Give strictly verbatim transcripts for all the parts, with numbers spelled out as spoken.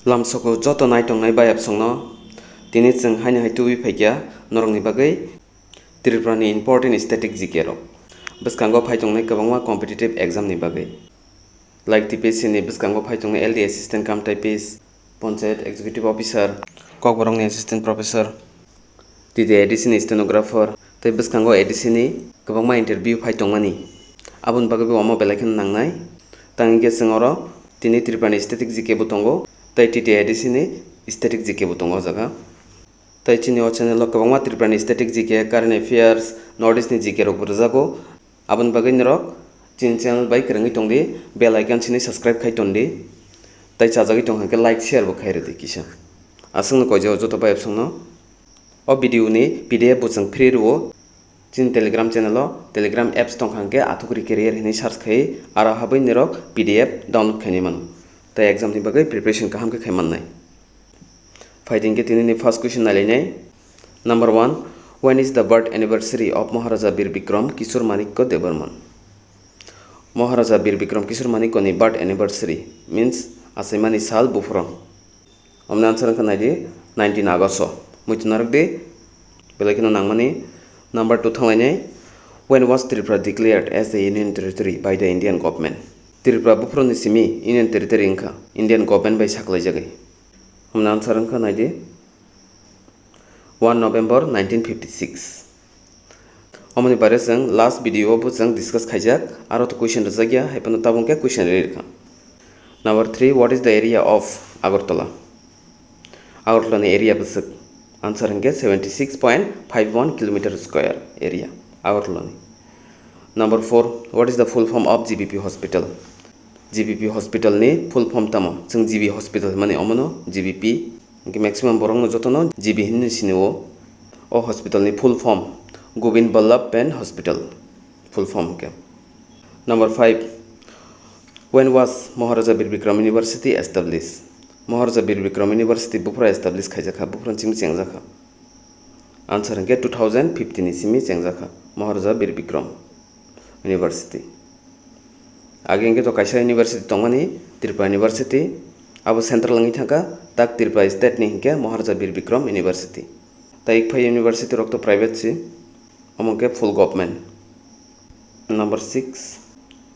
Lamsoko joto naitongnai bayapsongno tini chwng haino hai tubui phaikha norokni bagwi Tripurani important static G K rok. Bwskango phai tongnai kwbangma competitive exam ni bagwi. Like T P S C ni bwskango phai tongnai L D assistant cum typist, panchayat executive officer, kokborokni assistant professor, T T A D C ni stenographer, tei bwskango A D C ni kwbangma interview phai tongmani. Aboni bagwi bo omo belai kheno nangnai. Tang hwnkhe chwng oro tini Tripurani static G K bo tongo, tei T T A D C ni static G K bo tongo o jaga. Tei chini o channel o kwbangma Tripurani static G K, current affairs, North East ni G K rok bo rwjago. Aboni bagwi norok chini channel bai kwrwngwi tongdi, bell icon sini subscribe khai tondi. Tei chajagwi tong hwnkhe like, share bo khai rwdi kisa. Aswkno koijao joto bayapsongno. O video ni P D F bo chwng free rwo. Chini Telegram channel o, Telegram apps tongkha hwnkhe Athukri Career hinwi search khai, aro habwi norok P D F download khainai mano. Tei exam ni bagwi preparation kaham khe khai mannai. Phai di hwnkhe tini ni first question nailainai. Number one, when is the birth anniversary of Maharaja Bir Bikram Kishore Manikya Debbarman? Maharaja Bir Bikram Kishore Manikya ni birth anniversary means achaimani sal buphurang. Omni answer wngkha naidi nineteen August o. Muitu narwk di, belai kheno nangmani. Number two thanglainai, when was Tripura declared as the Union Territory by the Indian government? Tripura buphuruni simi Union Territory wngkha Indian government bai saklaijagwi. Omni answer wngkha naidi one November nineteen fifty-six. Omoni bare chwng last video o bo chwng discuss khaijak, aro to question rwjakya, hai phano tabuk khe question ri rwkha. Number three, what is the area of Agartala? Agartala ni area bwswk? Answer hwnkhe seventy six point five one kilometer square area Agartala ni. Number four, what is the full form of G B P hospital? G B P hospital ni full form tamo? Chwng G B hospital hwnmani omono G B P. Hwnkhe maximum borokno jotono G B hinwi sinio. O hospital ni full form Govind Ballabh Pant Hospital, full form hwnkhe. Number five, when was Maharaja Bir Bikram University established? Maharaja Bir Bikram University buphura establish khaijakha, buphura chini chengjakha. Answer hwnkhe two thousand fifteen ni simi chengjakha Maharaja Bir Bikram University. Age hwnkhe to kaisa university tongmani, Tripura University, abo central wngwi thangkha, tak Tripura state ni hwnkhe Maharaja Bir Bikram University. Tai phai university rok to private si, omo hwnkhe full government. Number six,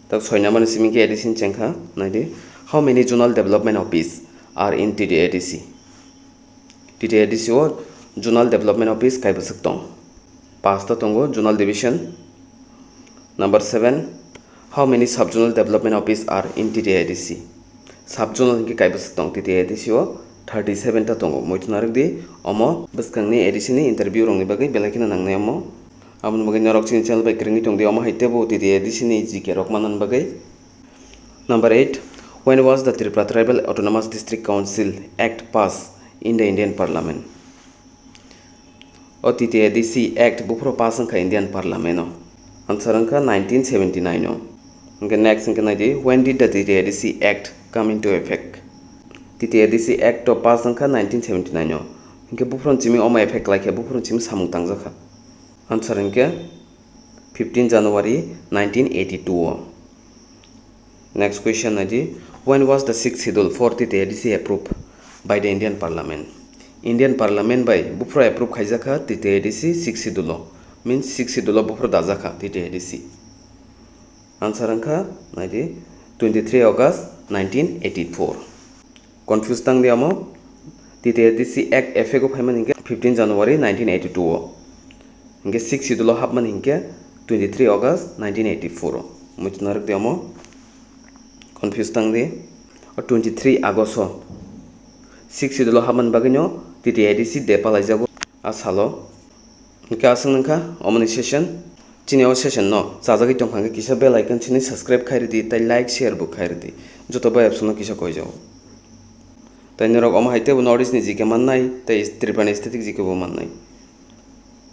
tak soi number ni simi khe A D C ni chengkha, naidi, how many zonal development office are in T T A D C? T T A D C o zonal development office kaibwswk tong? Pasta tongo zonal division. Number seven, how many sub-zonal development office are in T T A D C? Sub-zonal hwnkhe kaibwswk tong T T A D C o, thirty seven ta tongo. Muitu narwk di, omo bwskangni A D C ni interview rokni bagwi belai kheno nangnai omo. Aboni bagwi norok chini channel bai kwrwngwi tongdi, omo hai teibo T T A D C ni G K rok manna bagwi. Number eight, when was the Tripura Tribal Autonomous District Council Act passed in the Indian Parliament? O T T A D C Act buphuru pass wngkha Indian Parliament o. Answer wngkha nineteen seventy nine o. Hwnkhe next hwnkhe naidi, when did the T T A D C Act come into effect? T T A D C Act o pass wngkha nineteen seventy nine o. Hwnkhe buphuru chimi omo effect laikha, buphuru chimi samung tangjakha. Answer hwnkhe fifteen January nineteen eighty two o. Next question naidi, when was the sixth schedule for T T A D C approved by the Indian Parliament? Indian Parliament bai buphuru approve khaijakha T T A D C sixth schedule o, means sixth schedule o buphuru dajakha T T A D C. Answer wngkha naidi twenty three August nineteen eighty four. Confuse tang di omo, T T A D C Act effect o phaimani hwnkhe fifteen January nineteen eighty two o, hwnkhe sixth schedule o hapmani hwnkhe twenty three August nineteen eighty four o. Muitu narwk di omo, confuse tang di. O twenty three August o sixth schedule o hapmani bagwino T T A D C day palaijago a salo. Hwnkhe aswk nangkha omoni session. Chini o session no chajagwi tongkha hwnkhe kisa bell icon sini subscribe khai rwdi tei like share bo khai rwdi. Joto bayapsongno kisa koijao. Tei norok omo hai teibo North East ni G K mannai tei Tripura ni static G K bo mannai.